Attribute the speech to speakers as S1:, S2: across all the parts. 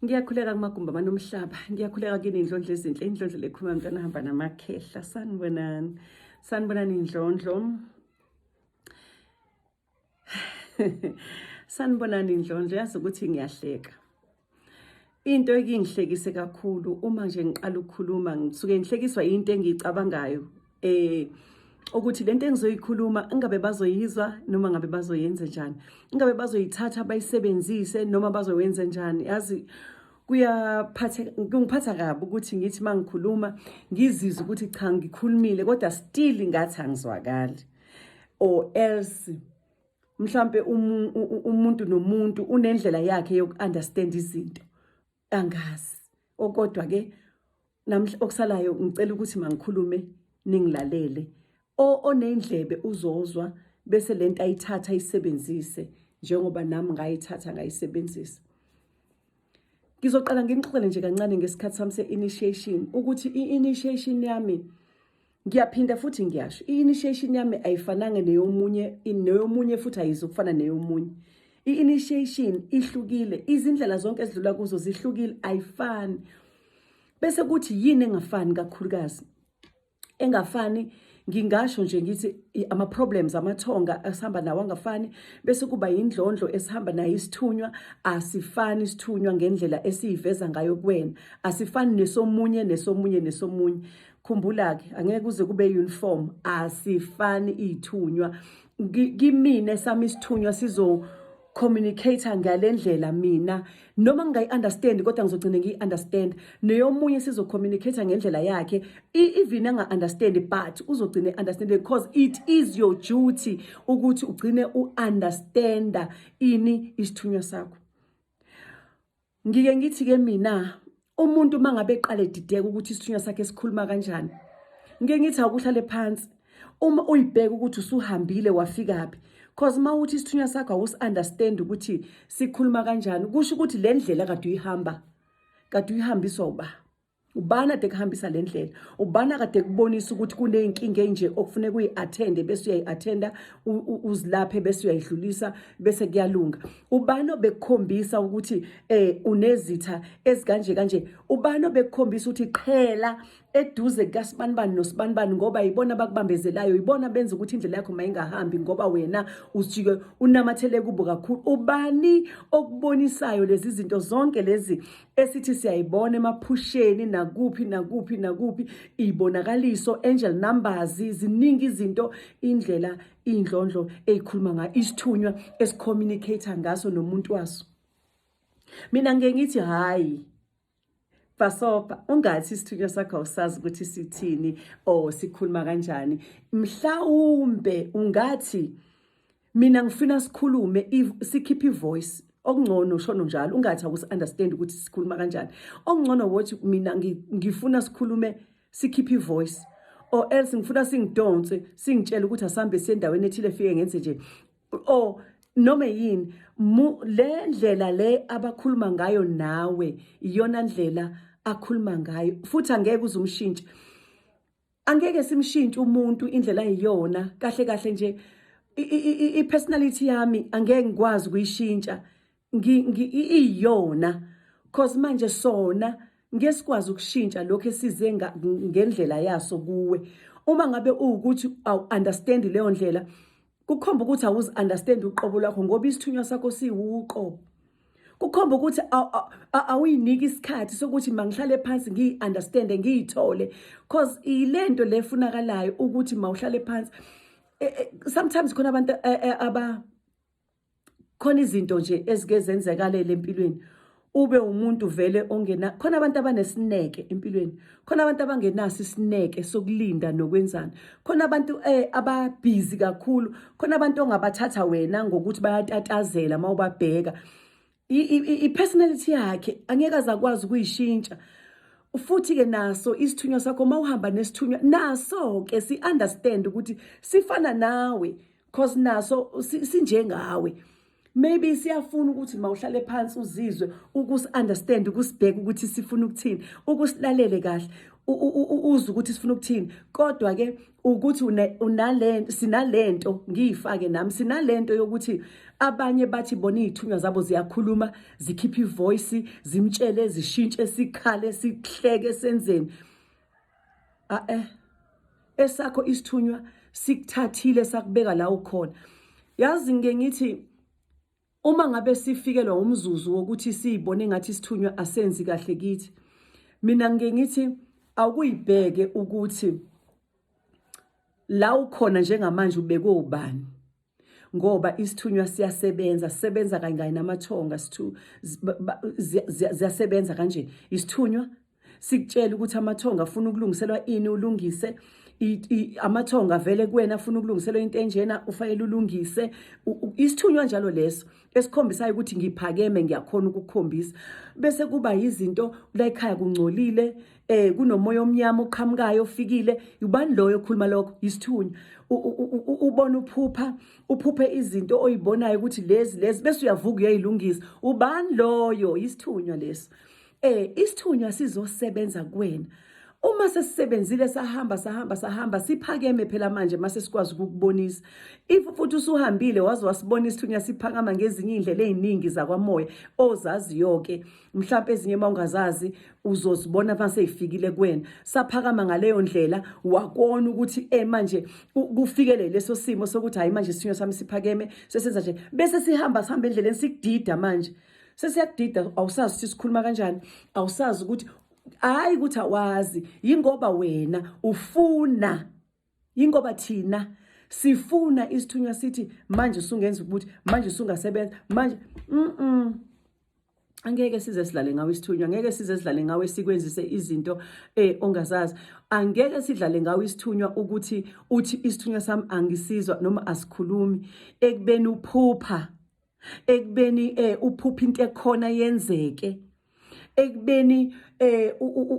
S1: Ngiyakhuleka kumagumbi amanomhlaba, ngiyakhuleka kini indlondlo ezinhle, indlondlo lekhuluma mntwana hamba namakhehla. Sanibonani, sanibonani indlondlo. Sanibonani indlondlo, yazi ukuthi ngiyahleka. Into ekingihlekise kakhulu uma nje ngiqala ukukhuluma ngisuke ngihlekiswa into engiyicabangayo ukuthi lento engizoyikhuluma ingabe bazoyizwa noma ngabe bazoyenza njani, ingabe bazoyithatha bayisebenzise noma bazoyenza njani. Yazi kuyaphatha, kungiphatha kabi ukuthi ngithi mangikhuluma ngizizwe ukuthi cha ngikhulumile, kodwa still ngathi angizwakali, or else mhlambe umuntu nomuntu unendlela yakhe yoku-understand izinto, angazi. Okodwa ke namhla okusalayo ngicela ukuthi mangikhulume ningilalele, onendlebe uzozwa bese lento ayithatha ayisebenzise njengoba nami ngayithatha ngayisebenzisa. Ngizoqala nginixoxele nje kancane ngesikhathi sami se-initiation, ukuthi i-initiation yami, ngiyaphinda futhi ngiyasho, i-initiation yami ayifananga neyomunye, neyomunye futhi ayizukufana neyomunye. I-initiation ihlukile, izindlela zonke ezidlula kuzo zihlukile, ayifani. Bese kuthi yini engafani kakhulukazi? Engafani ngingasho nje ngithi ama-problems amathonga esihamba nawo angafani, bese kuba yindlondlo esihamba nayo isithunywa, asifani isithunywa ngendlela esiyiveza ngayo kuwena, asifani nesomunye nesomunye nesomunye. Khumbula-ke angeke kuze kube uniform, asifani iy'thunywa. Kimina sami isithunywa sizo communicate ngale ndlela mina noma ngingayi-understand, kodwa ngizogcine ngiyi-understand. Neyomunye sizo-communicate ngendlela yakhe, even anga-understand but uzogcine understand, because it is your duty ukuthi ugcine u-understanda ini isithunywa sakho. Ngike ngithi-ke mina, umuntu uma ngabe eqala edideka ukuthi isithunywa sakhe sikhuluma kanjani, ngike ngithi awukuhlale phansi uma uyibheka ukuthi usuhambile wafikaphi, cause uma uthi isithunywa sakho awusi-understand ukuthi sikhuluma kanjani, kusho ukuthi le ndlela kade uyihamba, kade uyihambiswa uba ubani, ade kuhambisa le ndlela ubani, akade kubonisa ukuthi kuney'nkinga enje okufuneka uyi-attende, bese uyayi-attenda, uzilaphe, bese uyayidlulisa, bese kuyalunga. Ubani obekukhombisa ukuthi unezitha ezikanje kanje? Ubani obekukhombisa ukuthi qhela eduze kukasibanibani nosibanibani, ngoba yibona abakubambezelayo, yibona benza ukuthi indlela yakho mayingahambi, ngoba wena usijike unamathele kubo kakhulu? Ubani okubonisayo lezi zinto zonke lezi esithi siyayibona emaphusheni nakuphi nakuphi nakuphi, ibonakaliso, angel numbers, ziningi izinto, indlela indlondlo eyikhuluma ngayo, isithunywa esicommunicate ngaso nomuntu waso? Mina ngike ngithi hayi Basopa, ungathi isithunywa sakho awusazi ukuthi sithini or sikhuluma kanjani. Mhlawumbe ungathi mina ngifuna sikhulume, sikhiphe ivoice, okungcono shono njalo, ungathi awusi understand ukuthi sikhuluma kanjani. Okungcono wothi mina ngifuna sikhulume sikhiphe ivoice, or else ngifuna singidonse, singitshele ukuthi asambe siye endaweni ethile, fike ngenze nje, or noma yini. Le ndlela le abakhuluma ngayo nawe iyona ndlela akhuluma ngayo, futhi angeke uze umshintshe, angeke simshintshe umuntu indlela ayiyona. Kahle kahle nje i-personality yami angeke ngikwazi ukuyishintsha, iyona, cause manje sona ngeke sikwazi ukushintsha lokho esize ngendlela yaso kuwe. Uma ngabe uwukuthi awu-understand leyo ndlela, kukhomba ukuthi awuzi-understand uqobo lwakho, ngoba isithunywa sakho siwuqobo. Kukhomba ukuthi awuyiniki isikhathi sokuthi mangihlale phansi ngiyi-understande, ngiyithole, cause ilento le efunakalayo ukuthi mawuhlale phansi. Sometimes khona abantu aba khona izinto nje ezike zenzekalele empilweni, ube umuntu vele ongena, khona abantu abanesineke empilweni, khona abantu abangenaso isineke sokulinda nokwenzana, khona abantu ababhizi kakhulu, khona abantu ongabathatha wena ngokuthi bayatatazela mawubabheka. I-personality yakhe angeke azakwazi ukuyishintsha. Futhi ke naso isithunywa sakho, mawuhamba nesithunywa naso ke si understand ukuthi sifana nawe, cause naso sinjengawe. Maybe siyafuna ukuthi mawuhlale phansi uzizwe, ukusi-understand, ukusibheka ukuthi sifuna ukuthini, ukusilalele kahle, uzwe ukuthi sifuna ukuthini. Kodwa ke ukuthi unale sinalento, ngiyifake nami, sinalento yokuthi abanye bathi bona izithunywa zabo ziyakhuluma, zikhipha ivoice, zimtshele, zishintshe, sikhale, sihleke, senzeni. A esakho isithunywa sikuthathile, sakubeka la ukhona. Yazi, ngike ngithi uma ngabe sifikelwa umzuzu wokuthi siyibone ngathi isithunywa asenzi kahle kithi, mina ngike ngithi awukuyibheke ukuthi la ukhona njengamanje ubekwe ubani, ngoba isithunywa siyasebenza, sisebenza kanye kanye namathonga. Sithu ziyasebenza kanje. Isithunywa sikutshela ukuthi amathonga afuna ukulungiselwa ini, ulungise. Amathonga vele kuwena afuna ukulungiselwa into enjena, ufanele ulungise. Isithunywa njalo leso esikhombisayo ukuthi ngiphakeme, ngiyakhona ukukukhombisa. Bese kuba izinto la ekhaya kungcolile, kunomoya omnyama oqhamukayo ofikile. Ubani loyo okhuluma lokho? Isithunywa. Ubona, uphupha, uphuphe izinto oyibonayo ukuthi lezi lezi, bese uyavuka uyayilungisa. Ubani loyo? Isithunywa leso. Isithunywa sizosebenza kuwena. Uma sesisebenzile, sahamba, sahamba, sahamba, siphakeme phela manje, mase sikwazi ukukubonisa. If futhi usuhambile waze wasibona isithunywa siphakama ngezinye iy'ndlela ey'ningi zakwamoya ozaziyo-ke, mhlawumpe ezinye uma ungazazi uzozibona mase yifikile kuwena, saphakama ngaleyo ndlela, wakona ukuthi manje kufikele leso simo sokuthi hayi, manje isithunywa sami siphakeme, sesenza nje, bese sihamba, sihamba endleleni, sikudida manje, sesiyakudida, awusazi ukuthi sikhuluma kanjani, awusazi ukuthi, hayi, ukuthi awazi, yingoba wena ufuna, yingoba thina sifuna isithunywa sithi manje usungenza ukuthi manje usungasebenza manje. Angeke size sidlale ngawe isithunywa, angeke size sidlale ngawe sikwenzise izinto ongazazi. Angeke sidlale ngawe isithunywa ukuthi uthi isithunywa sami angisizwa noma asikhulumi, ekubeni uphupha, ekubeni uphupha into ekhona yenzeke, ekubeni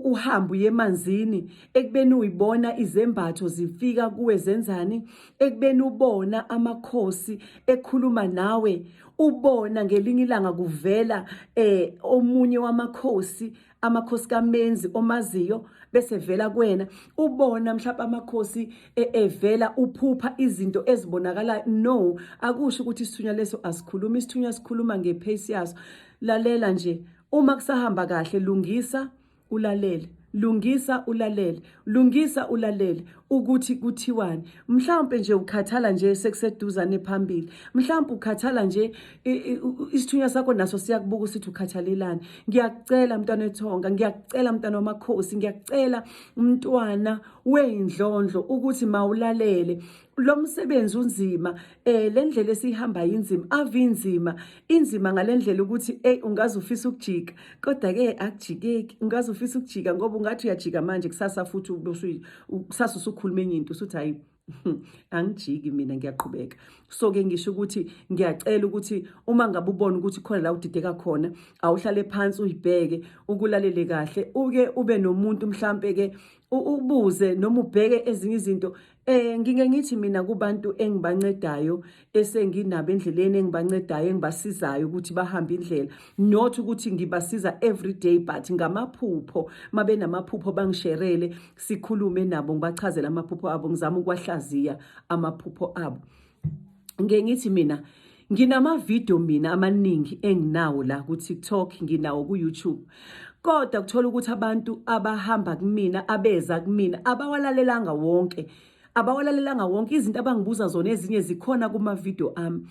S1: uhamba uye emanzini, ekubeni uyibona izembatho zifika kuwe zenzani, ekubeni ubona amakhosi ekhuluma nawe, ubona ngelinye ilanga kuvela omunye wamakhosi, amakhosi kaMenzi omaziyo, bese vela kuwena, ubona mhlawumbe amakhosi evela, uphupha izinto ezibonakalayo. No, akusho ukuthi isithunywa leso asikhuluma. Isithunywa sikhuluma ngepace yaso. Lalela nje, uma kusahamba kahle, lungisa, ulalele, lungisa, ulalele, lungisa, ulalele ukuthi kuthiwani. Mhlawumbe nje ukhathala nje sekuseduzane phambili, mhlawumbe ukhathala nje, isithunywa sakho naso siyakubuka usithi ukhathalelani. Ngiyakucela mntwana ethonga, ngiyakucela mntwana wamakhosi, ngiyakucela mntwana weyindlondlo ukuthi mawulalele. Lo msebenzi unzima, le ndlela esihamba inzima, ave inzima, inzima ngalendlela ukuthi ey, ungaze ufisa ukujika, kodwa ke akujikeki. Ungaze ufisa ukujika, ngoba ungathi uyajika manje, kusasa futhi kusasa usukhuluma enye into, usuthi hayi, angijiki mina, ngiyaqhubeka. So ke ngisho ukuthi ngiyacela ukuthi uma ngabe ubona ukuthi khona la udideka khona, awuhlale phansi, uyibheke, ukulalele kahle, uke ube nomuntu mhlambe ke ubuze noma ubheke ezinye izinto. Ngike ngithi mina kubantu engibancedayo, esenginabo endleleni, engibancedayo, engibasizayo ukuthi bahambe indlela, not ukuthi ngibasiza every day, but ngamaphupho, mabenamaphupho bangisherele, sikhulume nabo, ngibachazele amaphupho abo, ngizama ukwahlaziya amaphupho abo. Ngeke ngithi mina nginama-video mina amaningi enginawo la ku-TikTok, nginawo ku-YouTube, kodwa kuthola ukuthi abantu abahamba kumina, abeza kumina, abawalalelanga wonke, abawalalelanga wonke. Izinto abangibuza zona ezinye zikhona kuma-video ami.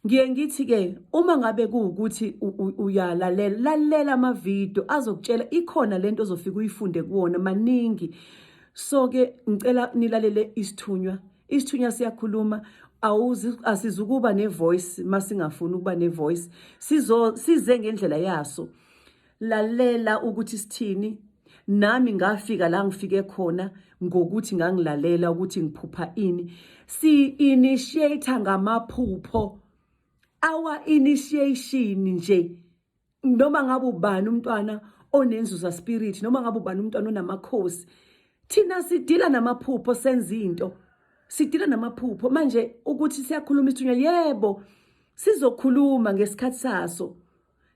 S1: Ngiye ngithi-ke uma ngabe kuwukuthi uyalalela, lalela amavidiyo, azokutshela, ikhona lento ozofika uyifunde kuwona, maningi. So-ke ngicela nilalele isithunywa. Isithunywa siyakhuluma, awuzi asizukuba nevoice masingafuni ukuba nevoice, sizo size ngendlela yaso. Lalela ukuthi sithini. Nami ngafika la ngifike khona ngokuthi ngangilalela ukuthi ngiphupha ini. Si initiate ngamaphupho, our initiation nje, noma ngabe ubani umntwana onenzuza spirit, noma ngabe ubani umntwana onamakhosi, thina sidila namaphupho, senza into, sidila namaphupho. Manje ukuthi siyakhuluma isithunywa, yebo. Sizokhuluma ngesikhathi saso.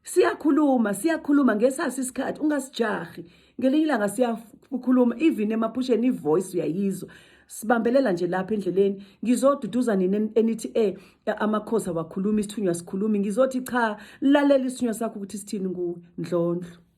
S1: Siyakhuluma, siyakhuluma ngesasi isikhathi, ungasijahi. Ngelinye ilanga siyakhuluma even emaphusheni ivoice uyayizwa. Sibambelela nje lapha endleleni. Ngizoduduza nina enithi amakhosi awakhulumi, isithunywa sikhulumi. Ngizothi cha, lalela isithunywa sakho ukuthi sithini kuwe, Ndlondlo.